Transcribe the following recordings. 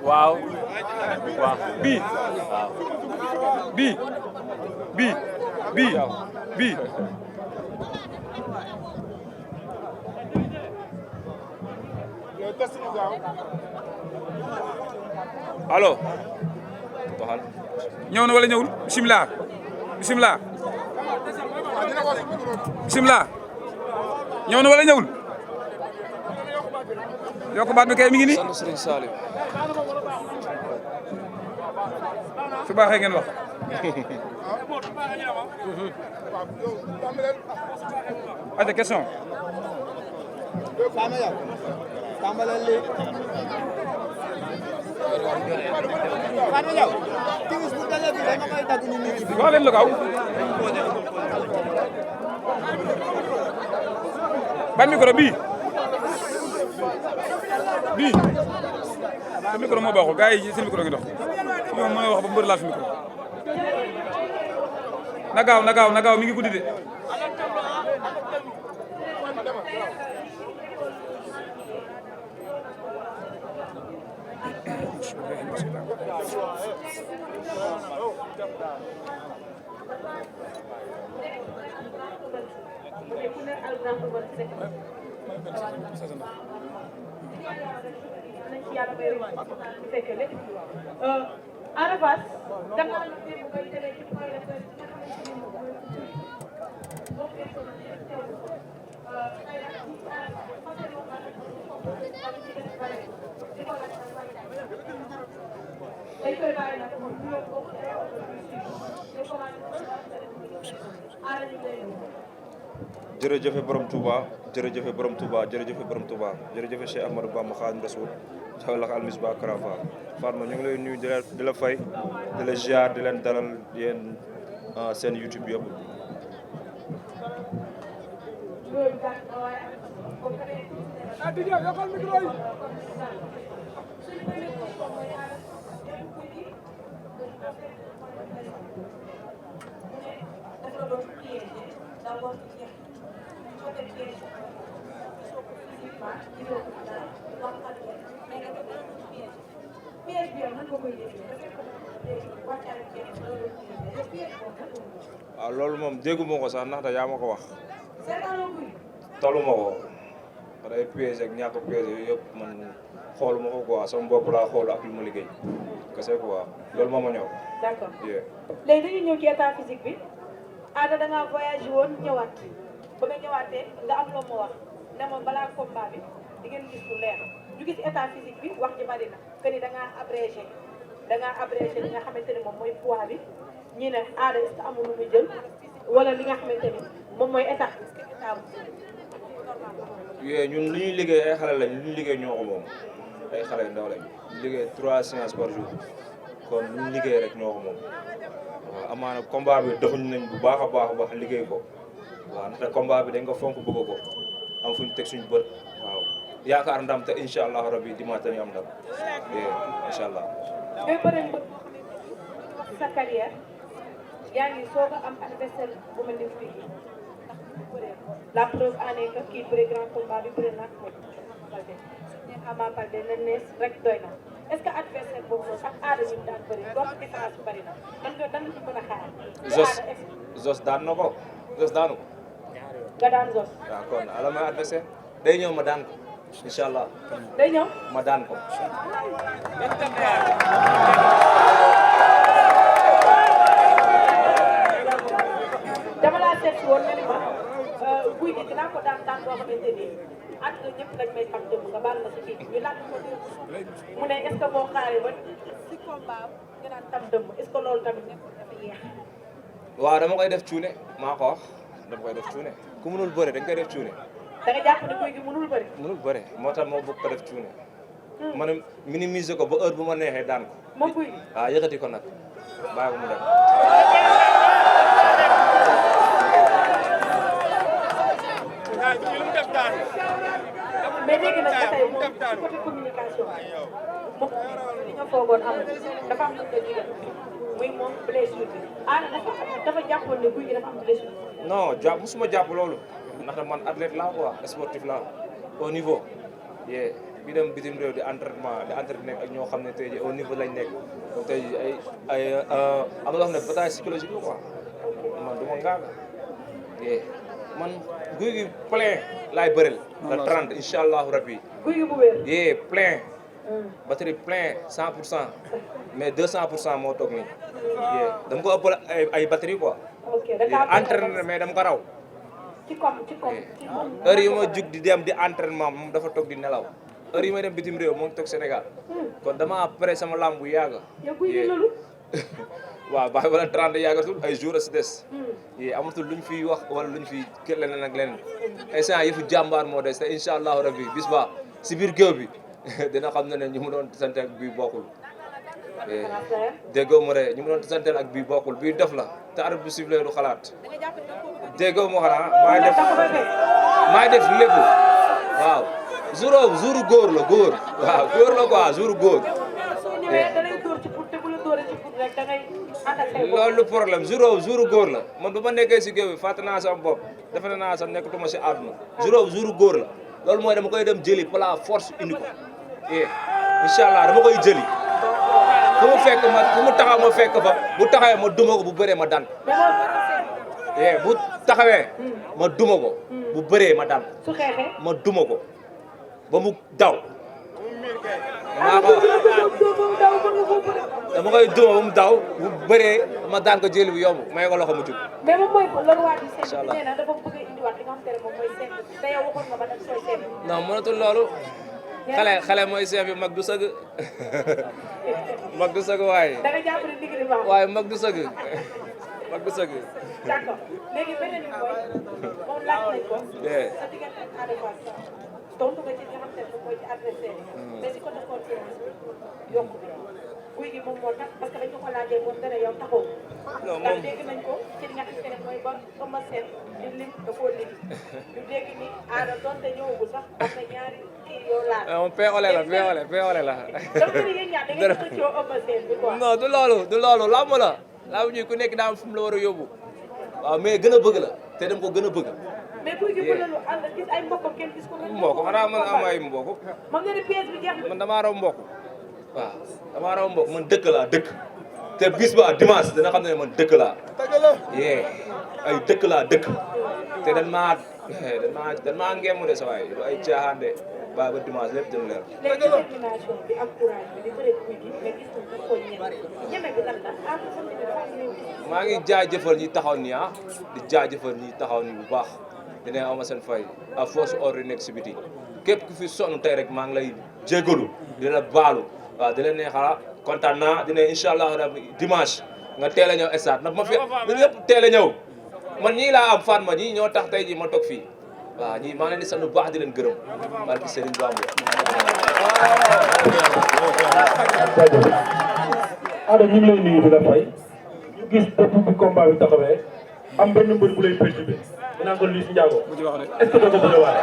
waaw waaw bii bii bii bii bii allo waxal ñëw na wala ñëwul bisimilah bisimilah bisimilah ñëw na wala ñëwul yokk baat bi kay mi ngi nii sant Serigne Saliou su baaxee ngeen wax ate question wax leen lu gaaw ban micro bii sa micro moo baaxul gars yi seen micro ngi dox moom mooy wax ba mbër laal fi micro na gaaw mi ngi guddi de Ada Fass jërëjëfe borom Touba jërëjëfe borom Touba jërëjëfe borom Touba jërëjëfe Cheikh Ahmadou Bamba Xaadimu Rasuul xawlax almisba Karafa Fatma ñu ngi lay nuyu di la fay di la ziar di leen dalal yéen seen YouTube yëpp waaw loolu moom dégguma ko sax ndaxte yaa ma ko wax taluma ko ndax ay piège ak ñàkk piège yooyu yëpp man xooluma ko quoi sama bopp laa xool ak lu ma liggéey kese quoi loolu moo ma ñëw. d'accord léegi dañuy ñëw ci état physique bi Ada da ngaa voyagé woon ñëwaat ba nga ñëwaatee nga am loo ma wax ne ma balaa combat bi di ngeen gis lu leer ñu gis état physique bi wax ji bari na que ni da ngaa abrégé li nga xamante ni moom mooy poids bi ñii ne Ada est-ce que amul lu muy jël wala li nga xamante ni moom mooy état ñun li ñuy liggéey ay xale lañ li ñuy liggéey ñoo ko moom ay xale yu ndaw lañ liggéey 3 séances par jour kon lu ñu liggéey rek ñoo ko moom waaw amaana combat bi doxuñ nañ bu baax a baax liggéey ko waaw ndaxte combat bi dañ ko fonk bëgg ko am fu ñu teg suñu bët waaw yaakaar ndam te incha allah rabi dimanche dañu am ndam incha allah. ngay bëri sa carrière yaa ngi soog a am adversaire bu mel ni fii la preuve en est que kii bëri grand combat bi bëri naa ko Balde Ama Balde la nees rek doy na est-ce que adversaire boobu noonu ak Ada ñu daan bëri donc différence bi bëri na dan ci mën a xaar. Zos daan na ko Zos daanu ko. nga daan Zos. waaw kon ala may adversaire day ñëw ma daan ko incha allah. day ñëw ma daan ko. dama laa seet si woon nga ni ma guy gi dinaa ko daan boo xamante ni àdduna ñëpp dañ may xam dëmm nga baal ma si kii ñu laaj ko mu ne est-ce que boo xaaree ba si combat nga naan tam dëmm est-ce que loolu tamit nekkul dafa yéex. waaw dama koy def cuune maa ko wax dama koy def cuune ku mënul bëre dañ koy def cuune. da nga jàpp ne guy gi mënul bëri. mënul bëre moo tax moo bëgg ko def cuune. man minimiser ko ba heure bu ma neexee daan ko. moom guy gi. waaw yëkkati ko nag bàyyi ko mu dem. mais léegi nag ba tey moom côté communication moom li nga foogoon amul dafa am lu nga digal muy moom blessure bi dafa jàppoon ne guy gi dafa am blessure. non musuma jàpp loolu ndaxte man athlète laa quoi sportif laa au niveau. bi dem bitim réew di entraînement ak ñoo xam ne tey jii au niveau lañ nekk donc tey jii ay am na loo xam ne bataille psychologique la quoi man du ma ngaaga man guy gi plein laay bëril. le 30 incha allahu rabbi. guy gi bu wér. plein. batterie plein 100% mais 200% moo toog nii. dama ko ëppal ay batterie quoi. ok entraîné mais dama ko raw. ci comme heure yi ma jug di dem di entraînement moom dafa toog di nelaw heure yi may dem bitim réew moom toog Sénégal kon dama pare sama lamb bu yàgg. waaw baax wala 30 yàggatul ay jours a si des. amatul luñ fiy wax wala luñ fiy leneen ak leneen. instant yëfu jàmbaar moo des te incha allahu rabbi bis ba si biir géew bi dina xam ne ñu mu doon santeel ak bii bokkul. déggoo ma de ñu mu doon santeel ak bii bokkul bii def la te arab bu sifflé du xalaat. déggoo ma xanaa maay def lépp waaw. jour góor la góor waaw góor la quoi jour góor. loolu problème jour góor la man bu ma nekkee si géew bi fàtte naa sama bopp defe naa sax nekkatuma si àdduna jour góor la loolu mooy dama koy dem jëli par la force indi ko incha allah dama koy jëli fu mu taxaw ma fekk fa bu taxawee ma duma ko bu bëree ma daan bu taxawee ma duma ko bu bëree ma daan ma duma ko ba mu daw maa ko dama koy duma ba mu daw bu bëree ma daan ko jëli bu yomb may ko loxo mu jug. mais moom mooy loolu waa ji seen nee na dafa bëgg a indiwaat li nga xam te ne moom mooy seen te yow waxoon nga ba nag sooy seen. non mënatul loolu. xale mooy chef bi mag du sëgg mag du sëgg waaye. da nga jàpp ne digg baax waaye mag du sëgg mag du sëgg. d'accord léegi beneen bi mooy moom laaj nañ ko. sa diggante ak Ada Fass tontu nga ci nga xam te ne moom mooy ci adversaire yi. mais si côté confiance bi yokku bi guy gi moom moo tax parce que dañ ko ko laajee moom dana yow taxaw. non moom ndax dégg nañ ko ci li nga xam te ne mooy ba Eumeu Sène di lim da koo lim ñu dégg ni Ada donte ñëwagul sax am na ñaari kii yoo laal. moom peole la peole la. donc yéen ñaar da ngeen ko coow Eumeu Sène bi quoi. non du loolu lamb la lamb ñi ku nekk daa am fu mu la war a yóbbu waaw mais gën a bëgg la te dem ko gën a bëgg. mais guy gi bële lu ànd gis ay mbokkam kenn gis ko. mbokk xanaa man am ay mbokk. moom nga ne pièce bi jeex na. man damaa raw mbokk waaw damaa raw mbokk man dëkk laa dëkk te bis ba dimanche dina xam ne man dëkk laa. ay dëkk laa dëkk te dañ maa ngeemu de sa waay du ay caaxaan de ba dimanche lépp dem leer. léegi détermination bi ak courage bi di bëre guy gi mais gis nañ ko ñeme bi lan la maa ngi jaajëfal ñi taxaw nii di jaajëfal ñi taxaw nii bu baax dinañ am seen fay à force ordre nekk si biti képp ku fi sonn tey rek maa ngi lay jégalu di la baalu waaw di la neexala kontaan naa dina incha allah rabbi dimanche nga teel a ñëw stade ndax ma fi ñëpp teel a ñëw man ñii laa am Fatma ñii ñoo tax tey ji ma toog fii waaw ñii maa leen di sant bu baax di leen gërëm barki Serigne Bamba. Ada ñu ngi lay nuyu di la fay ñu gis depuis bi combat bi taxawee am benn mbër bu lay perturbé ñu naan ko Liss Ndiago est-ce que doo ko bëgg a waale.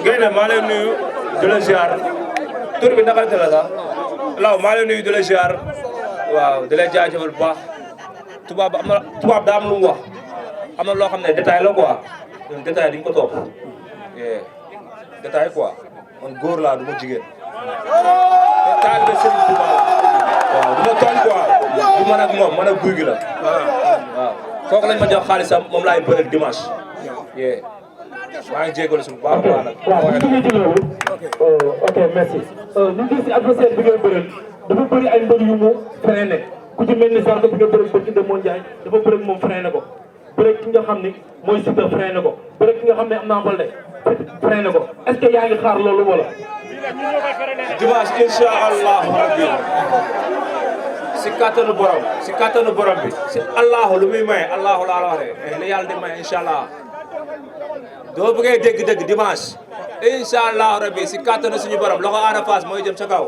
Gaynde maa lay nuyu di la ziar tur bi naka la sax Law maa lay nuyu di la ziar waaw di la jaajëfal bu baax tubaab daa am lu mu wax am na loo xam ne détail la quoi ñun détail duñ ko topp détail quoi man góor laa du ma jigéen te taalibe Serigne Touba waaw du ma tooñ quoi du man ak moom man ak guy gi la waaw kooku lañ ma jox xaalisam moom laay bëre dimanche maa ngi jégalu suñu baax a baax nag. waaw ñu ngi ci loolu. ok merci. ñu gis si adversaire bi ngay bëreel dafa bëri ay mbër yu mu freiné ku ci mel ni Zarko bi nga bëri ba ci Demba Ndiaye dafa bëri moom freiné ko bëri ki nga xam ni mooy Siteu freiné ko bëri ki nga xam ne am naa Baldé freiné ko est-ce que yaa ngi xaar loolu wala. dimanche incha allahu rabbi si kattanu borom bi si allahu lu muy maye allahu laa la wax de li yàlla di maye incha allah. doo bëggee dégg-dégg dimanche incha allah rabbi si kattanu suñu borom loxo Ada Fass mooy jëm sa kaw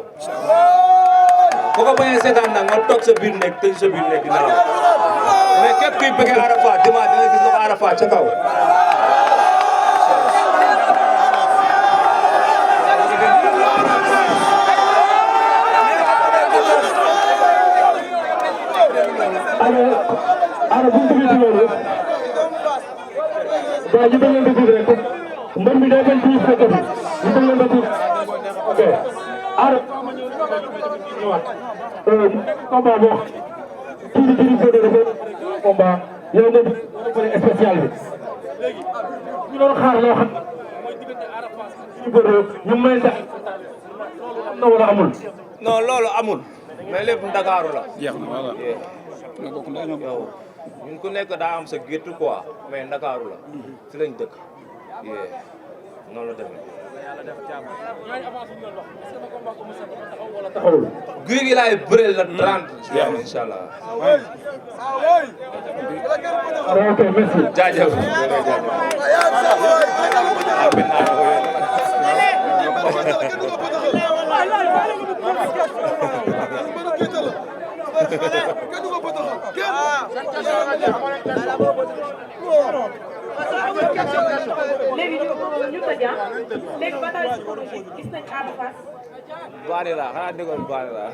bu ko bañee seetaan nag nga toog sa biir nekk tëj sa biir nekk dina la mais képp kuy bëggee Ada Fass dimanche da nga gis loxo Ada Fass ca kaw. Ada bu ñu ci loolu waaw ñu bëgg leen di tudd rek mbër mi day bañ ci fekk bi ñu bëgg leen di tudd ok Ada ñëwaat combat boo tuuti tuuti boo dee dafa combat yow nga bëri spécial bi ñu doon xaar loo xam ñu bëri ñu may sax am na wala amul non loolu amul mais lépp Ndakaaru la jeex na voilà na bokk nday ñoom yow ñun ku nekk daa am sa géttu quoi mais Ndakaaru la fi lañ dëkk noonu la demee guy gi laay bëreel la 30 incha allah ok merci jaajëf léegi ñu ko jàng léegi bataille psychologique gis nañ Ada Fass. baari la xanaa déggoon baari la.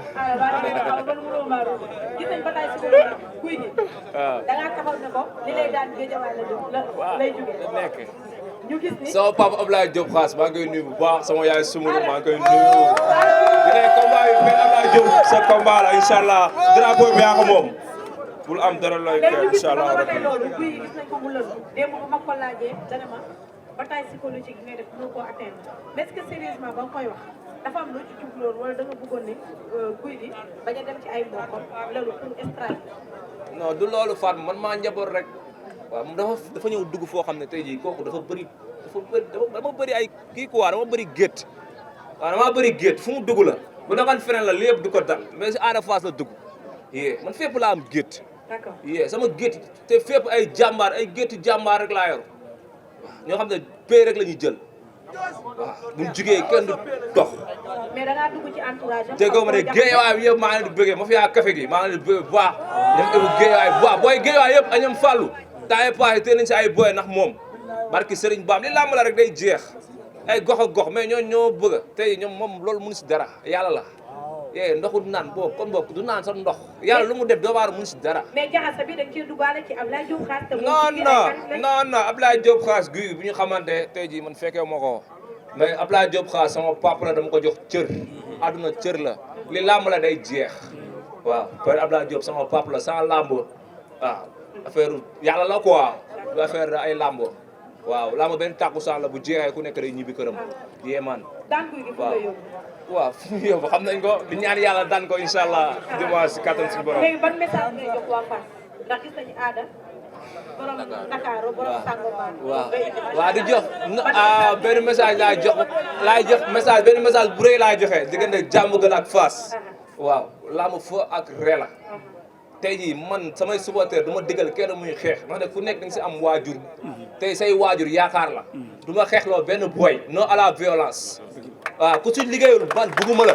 gis nañ bataille psychologique guy gi. da ngaa taxaw ne ko li lay daan Géejawaay la lay jógee. nekk ñu gis ni sama papa Abdoulaye Diop Xaas maa ngi koy nuyu bu baax sama yaay Sumulu maa ngi koy nuyu. di ne combat yi mais Abdoulaye Diop sa combat la incha allah drapeau bi yaa ko moom. bul am dara looy kër incha allah rabbi loolu guy gis nañ ko mu lëlu démb bu ma ko laajee dana ma bataille psychologique ngay def mënoo koo atteindre mais est-ce que sérieusement ba nga koy wax dafa am loo ci jubloon wala da nga bëggoon ne guy gi bañ a dem ci ay mbokkam loolu pour stratégie. non du loolu Fatma man maa njaboot rek waaw moom dafa ñëw dugg foo xam ne tey jii kooku dafa bëri dama bëri ay kii quoi dama bëri gétt waaw dama bëri gétt fu mu dugg la bu nekkoon feneen la lépp du ko dal mais si Ada Fass la dugg man fépp laa am gétt. d'accord sama gétt te fépp ay jàmbaar ay gétt jàmbaar rek laa yor ñoo xam ne pay rek la ñuy jël waaw buñ jugee kenn du dox. mais da ngaa dugg ci entourage am. déggoo ma ne géejawaay bi yëpp maa ngi leen di bëggee ma fi yaa café gi maa ngi leen di bëggee bu baax ñoom Ibou géejawaay bu baax booy géejawaay yëpp a ñoom fàllu temps yii passé teel nañ si ay boy ndax moom barki Serigne Bam li làmb la rek day jeex ay gox ak gox mais ñoo bëgg tey ñoom moom loolu mënu si dara yàlla la. ndoxu naan boobu kon boobu du naan sax ndox yàlla lu mu def doo waar mun si dara. mais jaxase bi dañ ciy duggaale ci Ablaye Diop Xaas. non Ablaye Diop Xaas guy bu ñu xamante tey jii man fekkee ma ko mais Ablaye Diop Xaas sama papa la dama ko jox cër. àdduna cër la li làmb la day jeex waaw père Ablaye Diop sama papa la sans làmb waaw affaire yàlla la quoi du affaire ay làmb waaw làmb benn tàkkusaan la bu jeexee ku nekk day ñibbi këram yéemaan waaw fi mu yóbbu xam nañ ko di ñaan yàlla daan ko incha allah dimanche si kattan suñu borom. léegi ban message ngay jox waa Fass ndax gis nañu Ada borom Dakar borom Sangomar. waaw di jox benn message benn message bu rëy laay joxe diggante Diamaguène ak Fass. waaw laamu fa ak ree la. tey jii man samay supporter du ma digal kenn muy xeex ndax nag fu nekk dañ si am waajur. tey say waajur yaakaar la. du ma xeexloo benn boy non à la violence. waaw ku ci liggéeyul man bugguma la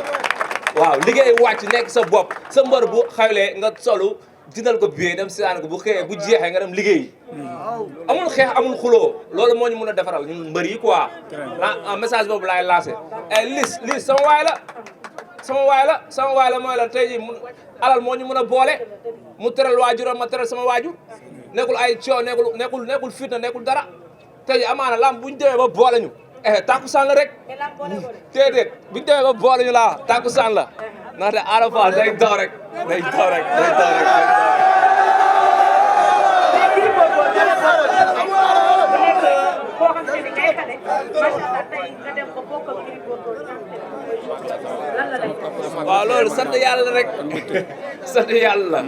waaw liggéey wàcc nekk sa bopp sa mbër bu xawlee nga solu jëndal ko billet dem seetaan ko bu xëyee bu jeexee nga dem liggéey amul xeex amul xuloo loolu moo ñu mën a defaral ñun mbër yi quoi la message boobu laay lancé lis sama waay la mooy la tey ji alal moo ñu mën a boole mu teral waajuram ma teral sama waajur nekkul ay coow nekkul fitna nekkul dara tey ji amaana lamb buñ demee ba boole ñu takkusaan la rek déedéet buñ demee ba boole ñu laa takkusaan la ndaxte Ada Fass day daw rek waaw loolu sant yàlla rek sant yàlla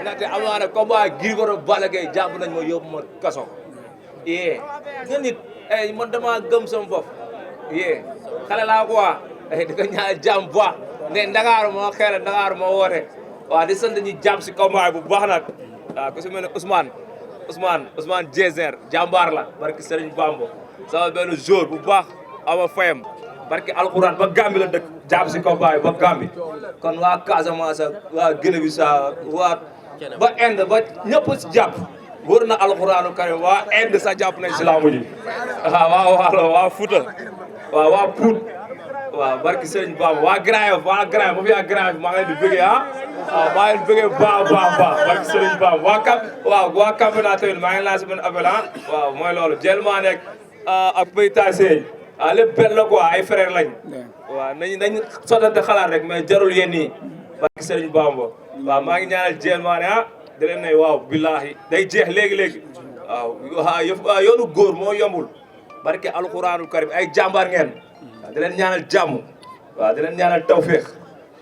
ndaxte amaana combat Gris Bordeaux Balla Gaye jàpp nañ ma yóbbu ma kaso nga nit man dama gëm sama bopp xale laa quoi di ko ñaan jàmm bu baax ne Ndakaaru moo xeere Ndakaaru moo woote waaw di sant ñi jàpp si combat bu baax nag waaw ku si mel ne Ousmane Djezer jàmbaar la barki Serigne Bambo sama benn jour bu baax ama fayam barki alxuraan ba Gambie la dëkk jàpp si combat ba Gambie kon waa Casamance waa Guinée-Bissau waa ba Inde ba ñëpp si jàpp wër na alxuraanu karim waa Inde sax jàpp nañ si laamu ji waa Waalo waa Fouta waa Pout waaw barki Serigne Bamba waa Grand Yoff ma fi yaa Grand Yoff maa ngi leen di bëggee maa ngi leen di bëggee baax barki Serigne Bamba waa Campeonato tamit maa ngi lancé benn appel waaw mooy loolu jël maa nekk ak Bayta Seye lépp benn la quoi ay frère lañ waaw nañ sottante xalaat rek mais jarul yéen nii barki Serigne Bamba waaw maa ngi ñaanal jël maa ne da leen ne waaw billahi day jeex léegi waaw yoonu góor moo yombul barki alxuraanul karim ay jàmbaar ngeen waaw di leen ñaanal jàmm waaw di leen ñaanal tawféex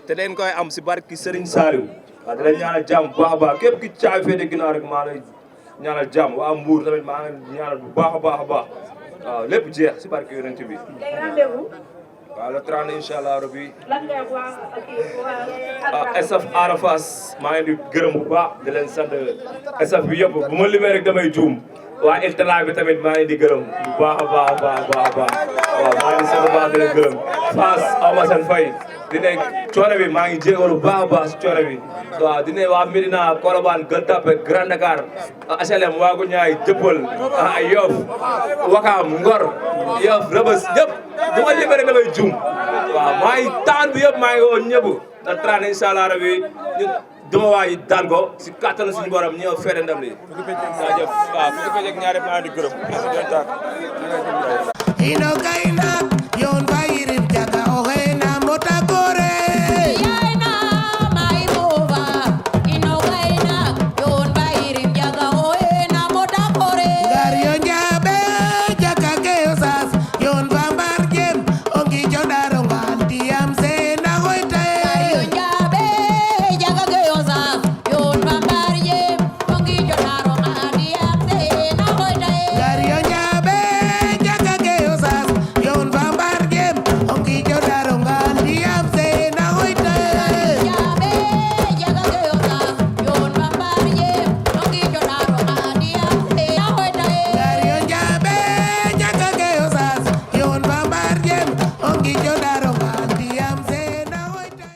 te den koy am si barki Serigne Saliou waaw di leen ñaanal jàmm bu baax a baax képp ki caay féete ginnaaw rek maa lay ñaanal jàmm waa Mbour tamit maa ngi ñaanal bu baax a baax waaw lépp jeex si barki yonent bi waaw le 30 incha allah rabbi staff Ada Fass maa ngi di gërëm bu baax di leen sant staff bi yëpp bu ma limee rek damay juum waa Iltala bi tamit maa ngi di gërëm bu baax a baax waaw maa ngi di sant baax di leen gërëm Fass Ama Sène Faye di ne coono bi maa ngi jéegalu bu baax si coono bi waaw di ne waa Médina Colobane Gueule Tapée Grand Dakar HLM waa Guñaay Jëppal Yoff Wakaam Ngor Yoff Rebeuss ñëpp bu ma limee rek damay juum waaw maa ngi taan bi yëpp maa ngi woo ñëpp da 30 incha allah rabi ñun duma waay daan ko si kattanu suñu borom ñëw feere ndam li jaajëf waaw fu ko fekk ñaari maa ngi di gërëm